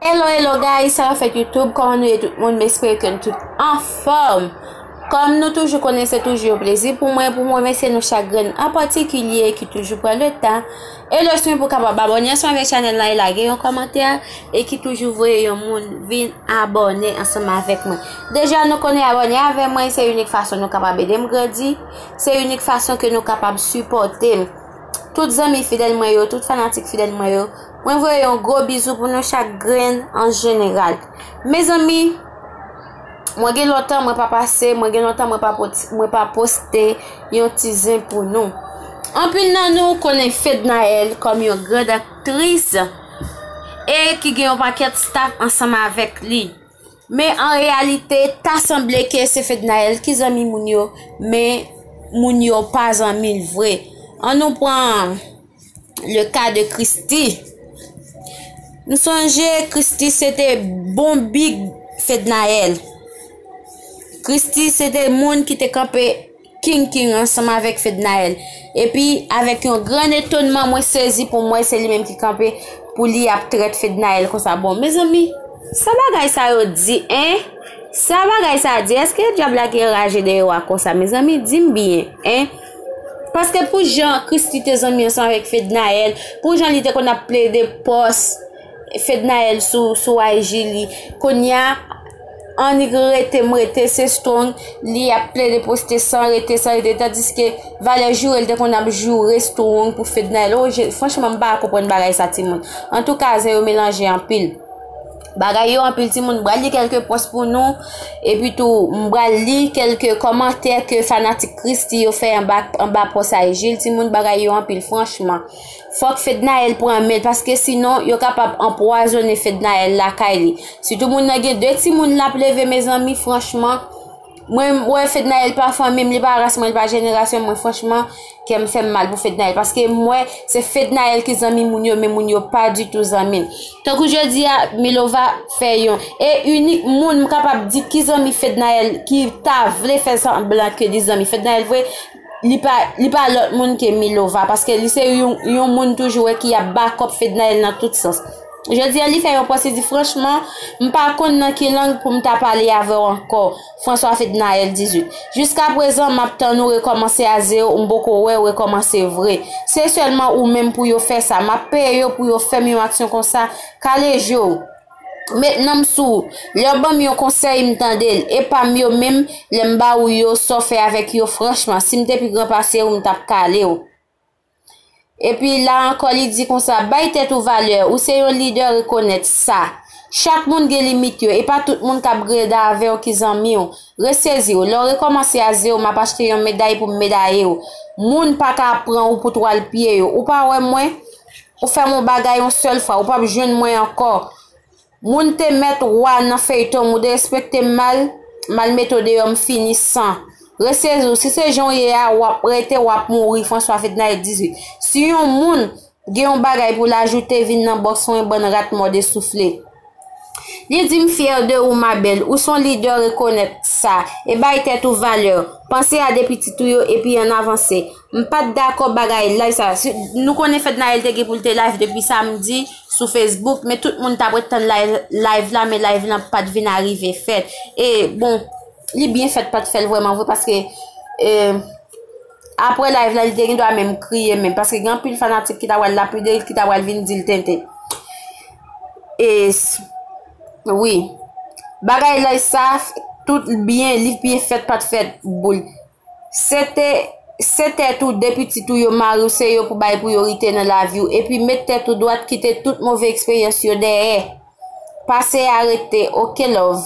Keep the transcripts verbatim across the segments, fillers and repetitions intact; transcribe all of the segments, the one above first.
Hello, hello guys, sa yo fèt YouTube, kòman nou ye tout moun? M espere ke nou tout anfòm. Kòm nou toujou konnen, se toujou yon plezi pou mwen, pou mwen remèsye nou chak grenn an patikilye ki toujou pran le tan e le swen pou kapab abòne ansanm avèk chanèl la e lage yon kòmantè e ki toujou voye yon moun vin abòne ansanm avèk mwen. Deja nou konnen abòne avè mwen, se inik fason nou kapab ede m grandi, se inik fason ke nou kapab sipòte m. Tout zanmi fidèl mwen yo, tout fanatik fidèl mwen yo, mwen voye yon gwo bizou pou nou chak grenn an jeneral. Mezanmi, mwen gen lontan mwen pa pase, mwen gen lontan mwen pa pot- mwen pa poste yon ti zen pou nou. Anpil nan nou konnen Fednaelle kòm yon grand aktris e ki gen yon pakèt staff ansanm avèk li. Men an reyalite, ta sanble ke se Fednaelle ki zanmi moun yo, men moun yo pa zanmi l vre. Ann nou pran le ka de Christie. Nou sonje Christie se te bon big Fednaelle. Christie se te moun ki te kanpe king king ansanm avèk Fednaelle. Epi avèk yon gran etonman, mwen sezi pou m wè se li menm ki kanpe pou li ap trèt Fednaelle konsa. Bon, mezanmi, sa bagay sa yo di, en? Sa bagay sa di, èske dyab la ki anraje dèyè w a konsa? Mezanmi, di m byen, en? Paske pou jan Christie te zanmi ansanm avèk Fednaelle, pou jan li te konn ap plede pòs Fednaelle sou, sou I G li, kounye a, annik rete m rete, se Strong li ap plede poste san rete, san rete, tandiske valè joure l te konn ap joure Strong pou Fednaelle. Oh, je- franchman, m pa konprann bagay sa, timoun. Antouka, zen yo melanje anpil. Bagay yo anpil, timoun. M pral li kèlke pòs pou nou. Epi tou, m pral li kèlke kòmantè ke fanatik Christie yo fè anba, anba pòs I G l, timoun. Bagay yo anpil, franchman. Fòk Fednaelle pran men l, paske sinon, yo kapab anpwazonnen Fednaelle lakay li. Sitou moun nan gen de timoun l ap leve, mezanmi, franchman. Mwen, m wè Fednaelle pa fanmi m, li pa ras mwen, li pa jenerasyon mwen, franchman, kè m fè m mal pou Fednaelle, paske m wè se Fednaelle ki zanmi moun yo, men moun yo pa ditou zanmi l. Tankou jodi a, Milova fè yon. E inik moun m kapab di ki zanmi Fednaelle, ki ta vle fè sanblan ke li zanmi Fednaelle vre, li pa, li pa lòt moun ke Milova, paske li se yon, yon moun toujou wè ki ap bakòp Fednaelle nan tout sans. Jodi a, li fè yon pòs, li di, franchman, m pa konn nan ki lang pou m ta pale avè w ankò, François Fednaelle dizuit. Jiskaprezan, m ap tann ou rekòmanse a zewo, m poko wè w rekòmanse vre. Se sèlman ou menm pou yo fè sa. M ap peye yo pou yo fè m yon aksyon konsa. Kale je w. Met nan m sou ou. Lè w ban m yon konsèy, m tande l. E pa m yo menm, lè m ba ou yo, sa w fè avèk yo, franchman, si m te pi gran pase w, m t ap kale w. Epi la ankò, li di konsa, bay tèt ou valè, ou se yon lidè, rekonèt sa. Chak moun gen limit yo, e pa tout moun k ap greda avè w ki zanmi w. Resezi w. Lè w rekòmanse a zewo, m ap achte yon meday pou m medaye w. Moun pa ka ap pran ou pou twal pye yo. Ou pa wè mwen? Ou fè m yon bagay yon sèl fwa, ou p ap jwenn mwen ankò. Moun te mèt wa nan feyton m, ou derespekte m mal, m al mete w deyò, m fini san. Resezi w, si se jan w ye a, w ap rete, w ap mouri, François Fednaelle dizuit. Si yon moun gen yon bagay pou l ajoute, vin nan bòks mwen, bann rat mòde soufle. Li di m fyè de ou, ma belle, ou s on lidè, rekonèt sa, e bay tèt ou valè. Panse a de pitit ou yo, epi ann avanse. M pa t dakò bagay live sa. Si, nou konnen Fednaelle te gen pou l te live depi samdi sou Facebook, men tout moun t ap ret tann live, live la, men live lan pa t vin arive fèt. E, bon, li byen fèt pa t fè l vrèman vre, paske, e, apre live la, li te gen dwa menm kriye menm, paske gen anpil fanatik ki ta pral lapide l, ki ta pral vin di l tenten. E, s- wi. Bagay live sa, tout byen, li byen fèt pa t fèt, boul. Se te, se tèt ou, de pitit ou yo, mari w, se yo pou bay priyorite nan lavi w. Epi met tèt ou dwat, kite tout move eksperyans yo dèyè. Pase a rete, oke love.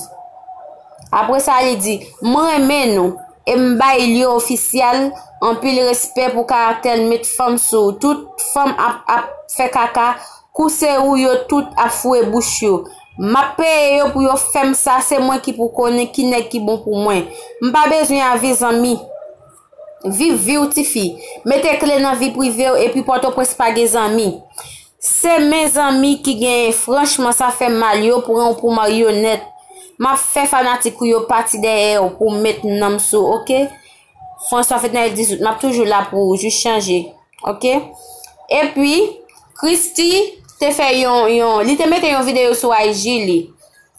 Apre sa, li di, m renmen nou, e m bay l yo ofisyal, anpil respè pou karaktè l, met fanm sou ou. Tout fanm ap, ap fè kaka, kou se ou yo tout ap foure bouch yo. M ap peye yo pou yo fè m sa, se mwen ki pou konnen ki nèg ki bon pou mwen. M pa bezwen avi zanmi. Viv vi w, tifi. Mete kle nan vi prive w, epi Pòtoprens pa gen zanmi. Se men zanmi ki genyen, franchman, sa fè m mal, yo pran w pou maryonèt. M ap fè fanatik ou yo pati dèyè w pou met nan m sou, oke? François Fednaelle dizuit, m ap toujou la pou ou, jis chanje. Oke? Epi, Christie, te fè yon, yon, li te mete yon videyo sou I G li.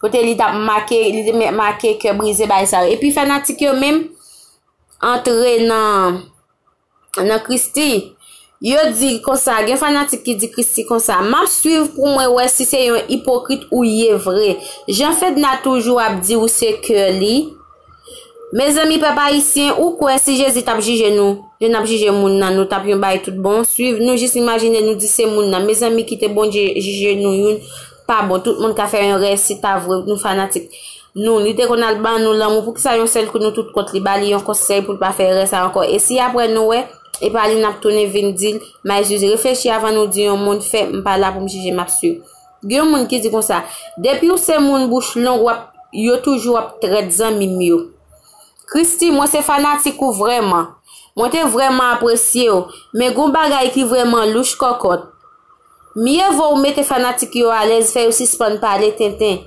Kote li t ap make, li te met make kè brize bagay sa yo. Epi fanatik yo menm antre nan, nan Christie. Yo di konsa, gen fanatik ki di Christie konsa, "M ap swiv pou mwen wè si se yon ipokrit ou ye vre. Jan Fedna toujou ap di ou se kè li." Mezanmi, pèp ayisyen, ou kwè si Jezi t ap jije nou, jan n ap jije moun nan, nou t ap yon bagay tout bon? Swiv, nou jis imajine, nou di se moun nan. Mezanmi, kite Bondye jije nou youn pa bon. Tout moun ka fè yon erè, si ta vre, nou fanatik. Nou, li te konn al ban nou lanmou, poukisa yon sèl kou nou tout kont li, ba li yon konsèy pou l pa fè erè sa ankò? E si apre nou wè, e pa li n ap tounen vin di l, "M a eskize." Reflechi avan nou di yon moun fè, "M pa la pou m jije, m ap swiv." Gen yon moun ki di konsa, "Depi w se moun bouch long, w ap, yo toujou ap trèt zanmi m yo." Christie, mwen se fanatik ou vrèman. Mwen te vrèman apresye w, men gon bagay ki vrèman louch kòkòt. Mye vo w mete fanatik yo alèz, fè yo sispann pale tenten.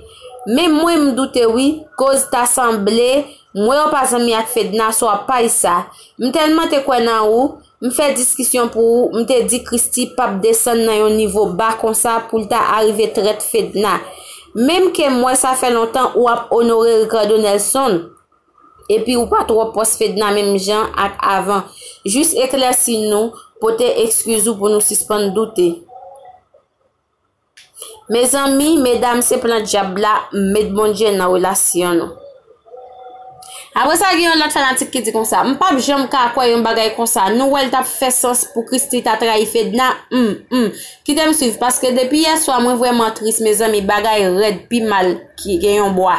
Menm mwen m doute wi, koz ta sanble, m wè w pa zanmi ak Fedna, swa pay sa. M tèlman te kwè nan ou, m fè diskisyon pou ou, m te di Christie p ap desann nan yon nivo ba konsa pou l ta arive trèt Fedna. Menm ke m wè sa fè lontan ou ap onore Ricardo Nelson. Epi ou pa twò pwòs Fedna menm jan ak avan. Jis eklèsi nou, pote ekskiz ou pou nou sispann doute. Mezanmi, medam, se plan dyab la, met Bondye nan relasyon nou. Apre sa, gen yon lòt fanatik ki di konsa, "M p ap janm ka kwè yon bagay konsa, nou wè l t ap fè sans pou Christie ta trayi Fedna, hmm, hmm. Kite m swiv, paske depi yèswa, mwen vrèman tris, mezanmi, bagay rèd, pi mal ki gen yon bwa."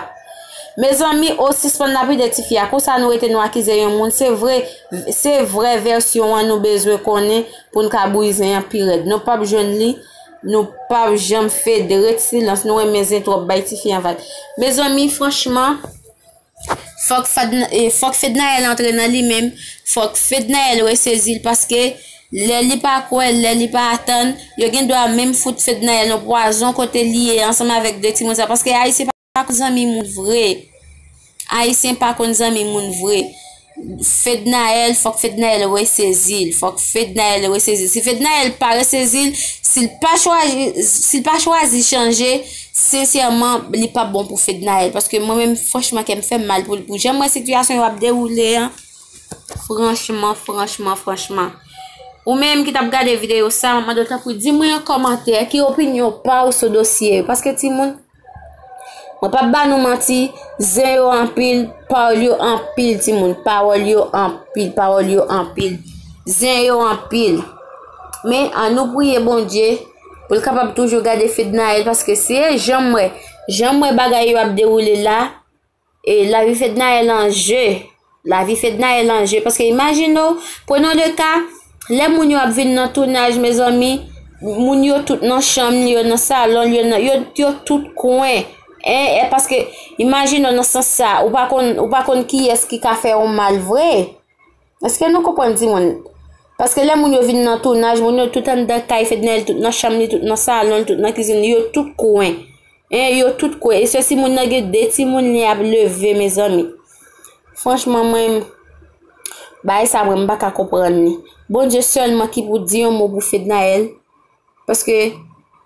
Mezanmi, o sispann lapide tifi a, konsa nou rete nou akize yon moun, se vre, se vrè vèsyon an nou bezwen konnen pou n ka bouyi zen an pi rèd. Nou p ap jwenn li, nou p ap janm federe silans, nou renmen zen twòp, bay tifi an vag. Mezanmi, franchman, fòk Fedna, eh, fòk Fednaelle antre nan li menm, fòk Fednaelle resezi l, paske lè li pa kwè, lè li pa atann, yo gen dwa menm fout Fednaelle yon pwazon kote li ye ansanm avèk de timoun sa, paske Ayisyen pa konn zanmi moun vre. Ayisyen pa konn zanmi moun vre. Fednaelle, fòk Fednaelle resezi l. Fòk Fednaelle resezi l. Si Fednaelle pa resezi l, si l pa chwazi, si l pa chwazi chanje, sensèman, li p ap bon pou Fednaelle. Paske mwen menm, franchman, kè m fè m mal pou li. Pou jan m wè sitiyasyon yo ap dewoule an, franchman, franchman, franchman. Ou menm ki t ap gade videyo sa, m ap mande w tanpri, di mwen an kòmantè, ki opinyon pa w sou dosye yo. Paske timoun, mwen p ap ba nou manti, zen yo anpil, pawòl yo anpil, timoun. Pawòl yo anpil, pawòl yo anpil. Zen yo anpil. Men, ann nou priye Bondye pou l kapab toujou gade Fednaelle, paske se jan m wè, jan m wè bagay yo ap dewoule la, e lavi Fednaelle an je. Lavi Fednaelle an je. Paske imajine w, prenons le cas, lè moun yo ap vin nan tounaj, mezanmi, moun yo tout nan chanm li yo, nan salon li yo, nan, yo, yo tout kwen. En, e paske, imajine w nan sans sa, ou pa konn, ou pa konn kiyès ki ka fè w mal vre. Èske nou konprann, timoun? Paske lè moun yo vin nan tounaj, moun yo tout anndan kay Fednaelle, tout nan chanm li, tout nan salon li, tout nan kizin li, yo tout kwen. En, yo tout kwen. E se si moun nan gen de timoun li ap leve, mezanmi. Franchman, mwen, bagay sa, mwen, m pa ka konprann li. Bondye sèlman ki pou di yon mo pou Fednaelle. Paske,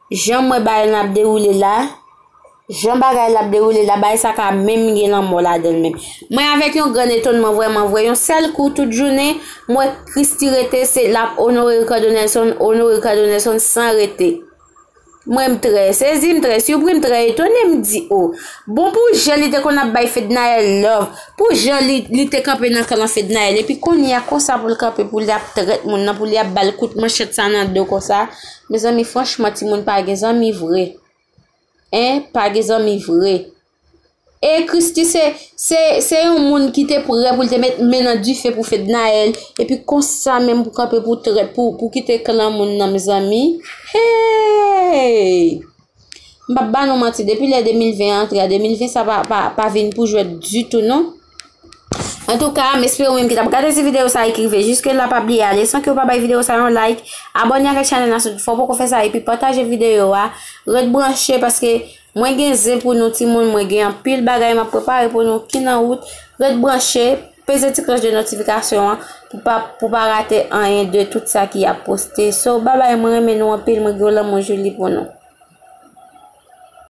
jan m wè bagay la ap dewoule la, jan bagay la ap dewoule la, bagay sa ka menm gen lanmò ladan l menm. Mwen avèk yon grann etonnman, vrèman vre, yon sèl kou tout jounen, m wè Christie rete, se l ap onore Ricardo Nelson, onore Ricardo Nelson san rete. Mwen m trè sezi, m trè sipri, m trè etone, m di, o. Bon, pou jan li te konn ap bay Fednaelle love, pou jan li, li te kanpe nan kan Fednaelle, epi kounye a konsa pou l kanpe, pou li ap trèt moun nan, pou li ap ba l kout manchèt sa nan do konsa. Mezanmi, franchman, timoun pa gen zanmi vre. En, pa gen zanmi vre. E Christie se, se, se yon moun ki te prè pou l te met men nan dife pou Fednaelle, epi konsa menm pou kanpe pou trèt, pou, pou kite klan moun nan, mezanmi. Hey! M p ap ba nou manti, depi lè de mil ven an antre a de mil ven, sa pa, pa, pa vin pou jwèt ditou, non. Antouka, m espere ou menm ki t ap gade ti videyo sa a e ki rive jiske la, pa bliye ale san ke w pa bay videyo sa yon like, abòne avèk chanèl la si w fò poko fè sa, epi pataje videyo a. Ret branche, paske mwen gen zen pou nou, timoun, mwen gen anpil bagay m ap prepare pou nou ki nan wout. Ret branche, peze ti klòch de notifikasyon an pou pa, pou pa rate anyen de tout sa ki ap poste. So, babay, mwen renmen nou anpil, mwen gen yon lanmou Julie pou nou.